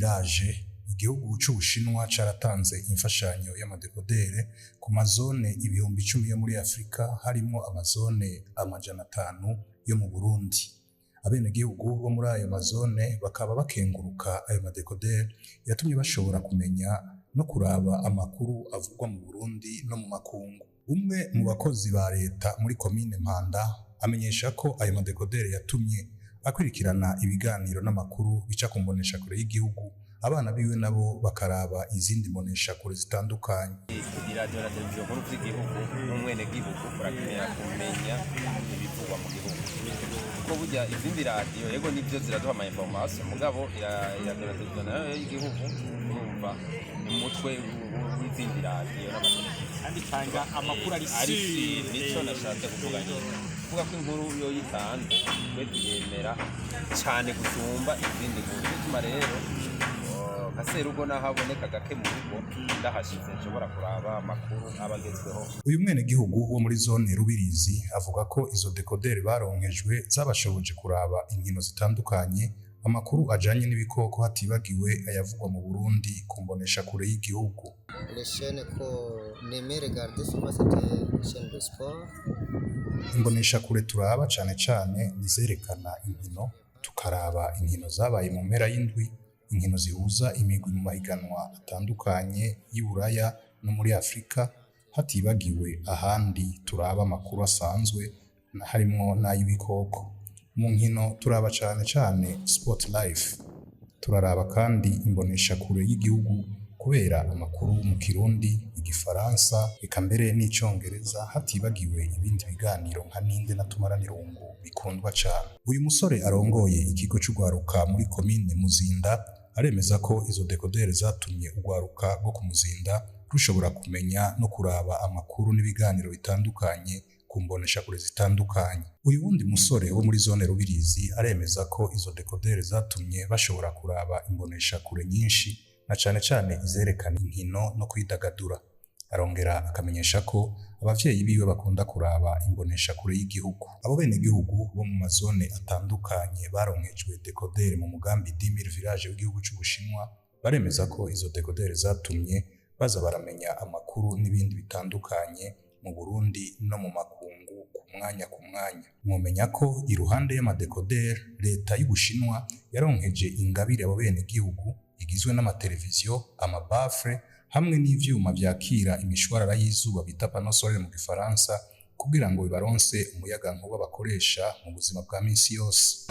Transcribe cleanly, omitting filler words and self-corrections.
Village, igihugu c'Ubushinwa caratanze imfashanyo y'amadekodere ku mazone 10.000 yo muri Afrika, harimwo amazone 500 yo mu Burundi. Abenegihugu bo muri ayo mazone bakaba bakenguruka ayo madekodere yatumye bashobora kumenya no kuraba amakuru avugwa mu Burundi no mu makungu. Umwe mu bakozi ba leta muri komine Mpanda amenyesha ko ayo madekodere yatumye akurikirana ibiganiro n'amakuru bica ku mboneshakure y'igihugu, abana biwe nabo bakaraba izindi mboneshakure zitandukanye. Iradiyo na televiziyo nkuru vy'igihugu, n'umwenegihugu urakenera kumenya ibivugwa mu gihugu, kuko burya izindi radiyo, yego nivyo, ziraduha ama information, mugabo iradiyo na televiziyo nayo y'igihugu, urumva, ni umutwe w'izindi radiyo n'amateleviziyo. Kandi itanga amakuru ari ari sûr. Nico nashatse kuvuga nyine, kuvuga ko inkuru yo yitanze twe tuyemera cyane gusumba izindi nkuru. Bituma rero nka serugo naho aboneka gake mu rugo, ndahashize nshobora kuraba amakuru aba agezweho. Uyu mwenegihugu wo muri zone Rubirizi avuga ko izo dekoderi baronkejwe zabashoboje kuraba inkino zitandukanye, amakuru ajanye n'ibikoko, hatibagiwe ayavugwa mu Burundi ku mboneshakure y'igihugu. Les chaînes qu'on aimait regarder souvent, c'était les chaînes de sport. Imboneshakure turaba cane cane nizerekana inkino, tukaraba inkino zabaye mu mpera y'indwi, inkino zihuza imigwi mu mahiganwa atandukanye y'i Buraya no muri Afrika, hatibagiwe ahandi turaba amakuru asanzwe harimwo n'ay'ibikoko. Mu nkino turaba cane cane Sport Life. Turaraba kandi imboneshakure y'igihugu kubera amakuru mu Kirundi, Igifaransa, eka mbere n'Icongereza, hatibagiwe ibindi biganiro nka Ninde na Tumaranirungu bikundwa cane. Uyu musore arongoye ikigo c'urwaruka muri komine Muzinda aremeza ko izo dekoderi zatumye urwaruka rwo ku Muzinda rushobora kumenya no kuraba amakuru n'ibiganiro bitandukanye ku mboneshakure zitandukanye. Uyu wundi musore wo muri zone Rubirizi aremeza ko izo dekoderi zatumye bashobora kuraba imboneshakure nyinshi, na cane cane izerekana inkino no kwidagadura. Arongera akamenyesha ko abavyeyi biwe bakunda kuraba imboneshakure y'igihugu. Abo benegihugu bo mu mazone atandukanye baronkejwe dekoderi mu mugambi 10.000 Village w'igihugu c'Ubushinwa baremeza ko izo dekoderi zatumye baza baramenya amakuru n'ibindi bitandukanye mu Burundi no mu makungu ku mwanya ku mwanya. Mwomenya ko iruhande y'amadekoderi, leta y'Ubushinwa yaronkeje ingabire abo benegihugu igizwe n'amateleviziyo, amabafure hamwe n'ivyuma vyakira imishwarara y'izuba bita panneau solaire mu gifaransa, kugira ngo bibaronse umuyagankuba bakoresha mu buzima bwa minsi yose.